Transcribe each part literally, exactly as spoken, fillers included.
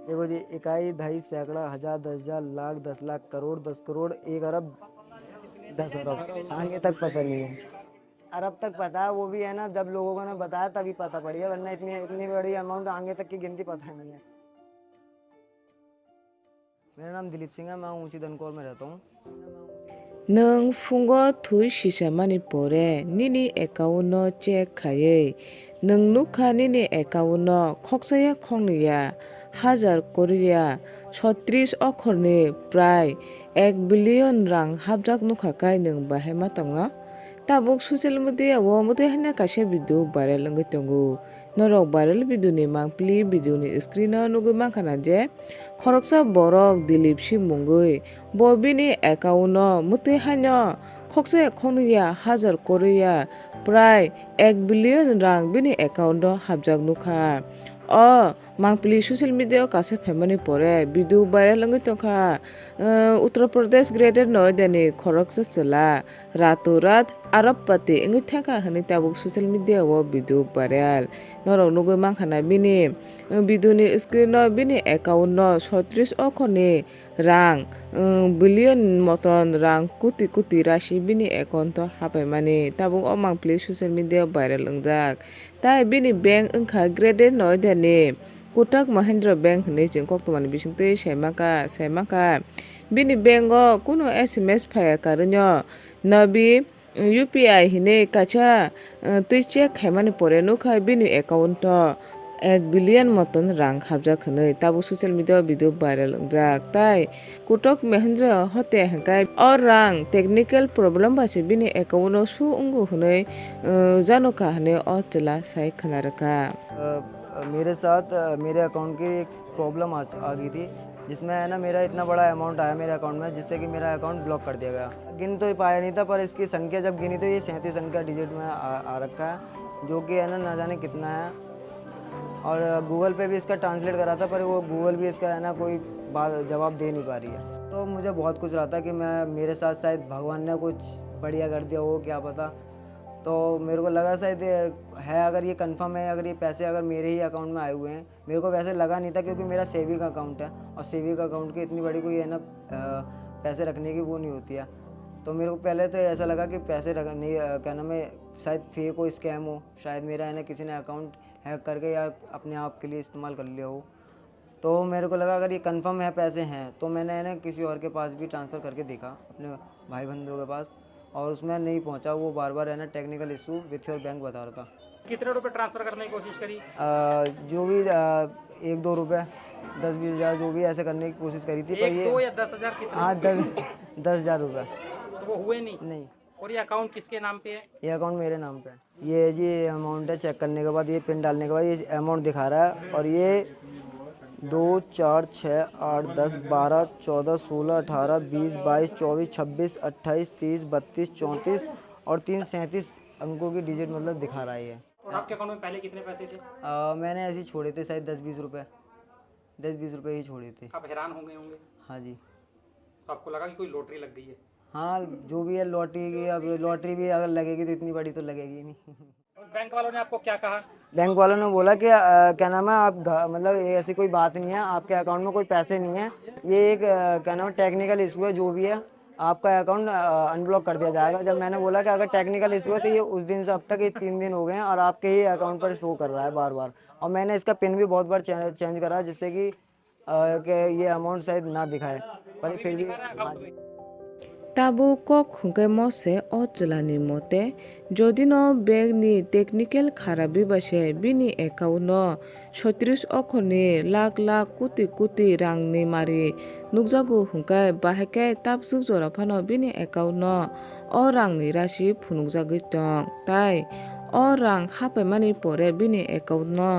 देखो जी, इकाई, दहाई, सैकड़ा, हजार, दस हजार, लाख, दस लाख, करोड़, दस करोड़, एक अरब, दस अरब, आगे तक पता नहीं है। अरब तक पता है, वो भी है ना, जब लोगों ने बताया तभी पता पड़ी है, वरना इतनी, इतनी बड़ी अमाउंट आगे तक की गिनती पता नहीं है। मेरा नाम दिलीप सिंह है, मैं ऊंची दनकौर में रहता हूँ। Nwng phungo thwi sisamani pore nini account no check khaiwi nwng nukha nini account no khoksa ya khoknwi ya hajar kori ya sotris okhorni prai ek billion rang hapjak nukha kai nwng bahai ma tongno? Tabuk social media o mwtwi haino kaisa video viral wngwi tongo. Norok viral video ni mangpili video ni screen o nugwi mankha na je khoroksa borok Dilip Singh mungwi bo bini account o mwtwi haino khoksa khoknwi ya hajar kori ya prai ek billion rang bini account o hapjak nukha. O mangpili social media o kaisa phaimani pore video viral wngwi tongkha, uh, Uttar Pradesh Greater Noida ni khoroksa chwla Ratu Rat Arab Pati wngwi thangkha hwnwi tabuk social media o video viral. Norok nugwi mankha na bini, uh, video ni screen o bini account no sotris okhorni rang, um, billion moton rang, koti koti rasi bini account o hapaimani. Tabuk o mangpili social media o viral wngjak. Tai bini bank wngkha Greater Noida ni Kotak Mahindra Bank hwnwi chwng koktwmani bisingtwi saimankha, saimankha. Bini bank o kunu S M S phaiya karwino Nabi U P I hinwi kaisa, uh, twi check khaimani pore nukha bini account o ek billion moton rang hapjak hwnwi tabuk social media o video viral wngjak. Tai Kotak Mahindra hote hwnkhe o rang technical problem bai se bini account o su wngo hwnwi, uh, janukha hwnwi o chwla sai khwna rwkha. अ, मेरे साथ, अ, मेरे अकाउंट की एक प्रॉब्लम आ, आ गई थी, जिसमें है ना, मेरा इतना बड़ा अमाउंट आया मेरे अकाउंट में, जिससे कि मेरा अकाउंट ब्लॉक कर दिया गया। गिन तो पाया नहीं था, पर इसकी संख्या जब गिनी तो ये सैंतीस अंक का डिजिट में आ, आ रखा है, जो कि है ना, ना जाने कितना है। और गूगल पे भी इसका ट्रांसलेट करा था, पर वो गूगल भी इसका है ना, कोई बात, जवाब दे नहीं पा रही है। तो मुझे बहुत कुछ रहा था कि मैं, मेरे साथ शायद भगवान ने कुछ बढ़िया कर दिया हो, क्या पता। तो मेरे को लगा शायद ये है, अगर ये कंफर्म है, अगर ये पैसे अगर मेरे ही अकाउंट में आए हुए हैं, मेरे को वैसे लगा नहीं था क्योंकि मेरा सेविंग अकाउंट है और सेविंग अकाउंट की इतनी बड़ी कोई है ना, अ, पैसे रखने की वो नहीं होती है। तो मेरे को पहले तो ऐसा लगा कि पैसे रख-, नहीं, अ, क्या नाम है, शायद फेक हो, स्कैम हो, शायद मेरा है ना किसी ने अकाउंट हैक करके या अपने आप के लिए इस्तेमाल कर लिया हो। तो मेरे को लगा अगर ये कंफर्म है, पैसे हैं, तो मैंने है ना किसी और के पास भी ट्रांसफ़र करके देखा, अपने भाई बंधुओं के पास, और उसमें नहीं पहुंचा। वो बार-बार है ना technical issue with your bank बता रहा था। कितने रुपए ट्रांसफ़र करने की कोशिश करी? अ, जो भी, अ, एक दो रुपए, दस बीस हज़ार, जो भी ऐसे करने की कोशिश करी थी, पर एक, ये दो या दस हज़ार, कितने? हाँ, दस, दस हज़ार रुपए। तो वो हुए नहीं? नहीं। और ये अकाउंट किसके नाम पे है? ये अकाउंट मेरे नाम पे है। ये जी अमाउंट है, चेक करने के बाद, ये पिन डालने के बाद ये अमाउंट दिखा रहा है। और ये दो, चार, छः, आठ, दस, बारह, चौदह, सोलह, अठारह, बीस, बाईस, चौबीस, छब्बीस, अट्ठाईस, तीस, बत्तीस, चौंतीस और तीन सैंतीस अंकों की डिजिट, मतलब, दिखा रहा है ये। और आपके अकाउंट में पहले कितने पैसे थे? अ, मैंने ऐसे ही छोड़े थे शायद दस बीस रुपए, दस बीस रुपए ही छोड़े थे। आप हैरान हो गए होंगे। हाँ जी। तो आपको लगा कि कोई लॉटरी लग गई है? हाँ, जो भी है लॉटरी की, अब लॉटरी भी अगर लगेगी तो इतनी बड़ी तो लगेगी नहीं। बैंक वालों ने आपको क्या कहा? बैंक वालों ने बोला कि, अ, क्या नाम है, आप घ-, मतलब, ये ऐसी कोई बात नहीं है, आपके अकाउंट में कोई पैसे नहीं है, ये एक, अ, क्या नाम है, टेक्निकल इशू है, जो भी है, आपका अकाउंट, अ, अनब्लॉक कर दिया जाएगा। जब मैंने बोला कि अगर टेक्निकल इशू है, तो ये उस दिन से अब तक ये तीन दिन हो गए हैं और आपके ही अकाउंट पर शो कर रहा है बार बार। और मैंने इसका पिन भी बहुत बार चे-, चेंज करा, जिससे कि अ, के ये अमाउंट शायद ना दिखाए, पर फिर भी, हाँ जी। Tabuk kok hwnkhe mo se o chwlani mote, jodi no bank ni technical kharapi bai se bini account no sotris okhorni lakh lakh koti koti rang ni mari nukjago hwnkhe, bahai khe tabuk jora phano bini account no o rang ni rasi phunukjagwi tong, tai o rang hapaimani pore bini account no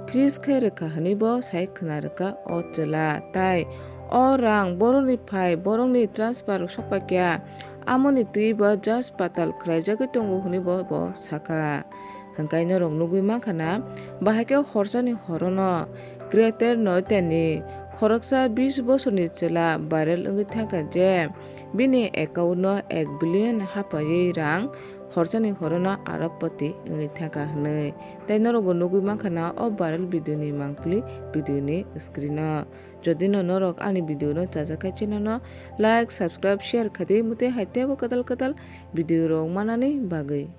freeze khe rwkha hwnwi bo sai khwna rwkha o chwla, tai o rang borokni phai borokni transfer sokpaikha, amoni twi bo just patal khlaijagwi tongo hwnwi bo, bo sakha. Hwnkhe norok nugwi mankha na, bahai khe horsani horono Greater Noida ni khoroksa bis bosorni chwla viral wngwi thangkha je bini account no ek billion hapaiwi rang Horchani horono Arabpati wngwi thangkha hwnwi. Tei norokbo nugwi mankha na o viral video ni mangpili video ni screen o. Jodi no norok ani video no chajakha channel no like, subscribe, share khadi mutwi hai teibo kwtal kwtal video rok manani bagwi.